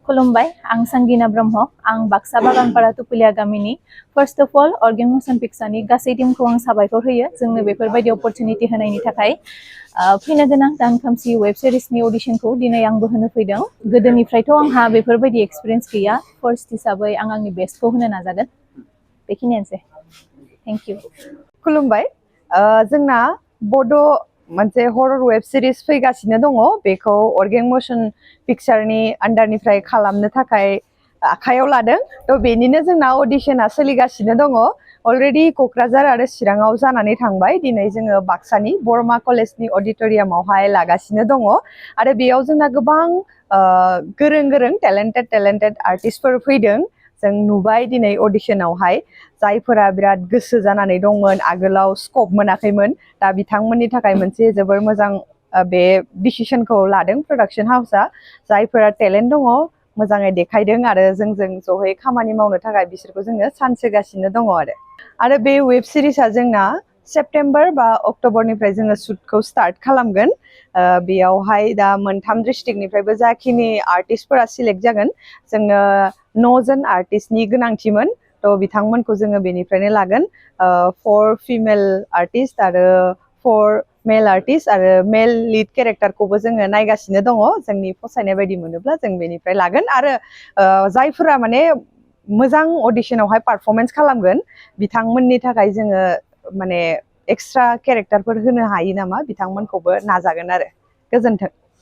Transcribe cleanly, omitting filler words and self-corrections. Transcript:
खुलुमबाय आं संगिना ब्रह्म आं बाक्सा बागानपारा तुपुलिया गामिनि फार्स्ट अफ अल अर्गें मोशन पिक्सारनि गासै टीमखौ आं साबायखर होयो जोंनो बेफोरबायदि अपरचुनिटी होनायनि थाखाय फैनो गोनां दान खोमसि वेब सिरिजनि अडिशनखौ दिनै आंबो होनो फैदों गोदोनिफ्रायथ' आंहा बेफोरबायदि एक्सपिरियेन्स गैया फर्स्ट हिसाबै आं आंनि बेस्टखौ होनो नाजागोन बेखिनियानोसै थेंक इउ खुलुमबाय जोंना बड' मोनसे हरर वेब सिरिज फैगासिनो दङ बेखौ अर्गें मोशन पिक्चारनि आन्डारनिफ्राय खालामनो थाखाय आखायाव लादों थ' बेनिनो जोंना अडिशना सोलिगासिनो दङ अलरेडि क'क्राझार आरो चिराङाव जानानै थांबाय दिनै जोङो बाक्सानि बरमा कलेजनि अडिट'रियामावहाय लागासिनो दङ आरो बेयाव जोंना गोबां गोरों गोरों टेलेन्टेड आर्टिस्टफोर फैदों जों नुबाय दिनै अडिशनावहाय जायफोरा बिराद गोसो जानानै दंमोन आगोलाव स्कप मोनाखैमोन दा बिथांमोननि थाखाय मोनसे जोबोर मोजां बे डिसिसनखौ लादों प्रडाक्शन हाउसआ जायफोरा टेलेन्ट दङ मोजाङै देखायदों आरो जोंजों ज'है खामानि मावनो थाखाय बिसोरखौ जोङो चान्स होगासिनो दङ आरो बे वेब सिरिजआ जोंना सेप्टेम्बर बा अक्ट'बरनिफ्राय जोङो शुटखौ स्टार्ट खालामगोन बेयावहाय दा मोनथाम डिस्ट्रिक्टनिफ्रायबो जाखिनि आर्टिस्टफोरा सिलेक्ट जागोन जोंनो 9 जन आर्टिस्टनि गोनांथिमोन थ' बिथांमोनखौ जोङो बेनिफ्रायनो लागोन 4 फिमेल आर्टिस्ट आरो 4 मेल आर्टिस्ट आरो मेल लिड केरेक्टारखौबो जोङो नायगासिनो दङ जोंनि फसायनाय बायदि मोनोब्ला जों बेनिफ्राय लागोन आरो जायफोरा माने मोजां अडिशनावहाय पारफरमेन्स खालामगोन बिथांमोननि थाखाय जोङो माने एक्सट्रा केरेक्टारफोर होनो हायो नामा बिथांमोनखौबो नाजागोन आरो गोजोन्थों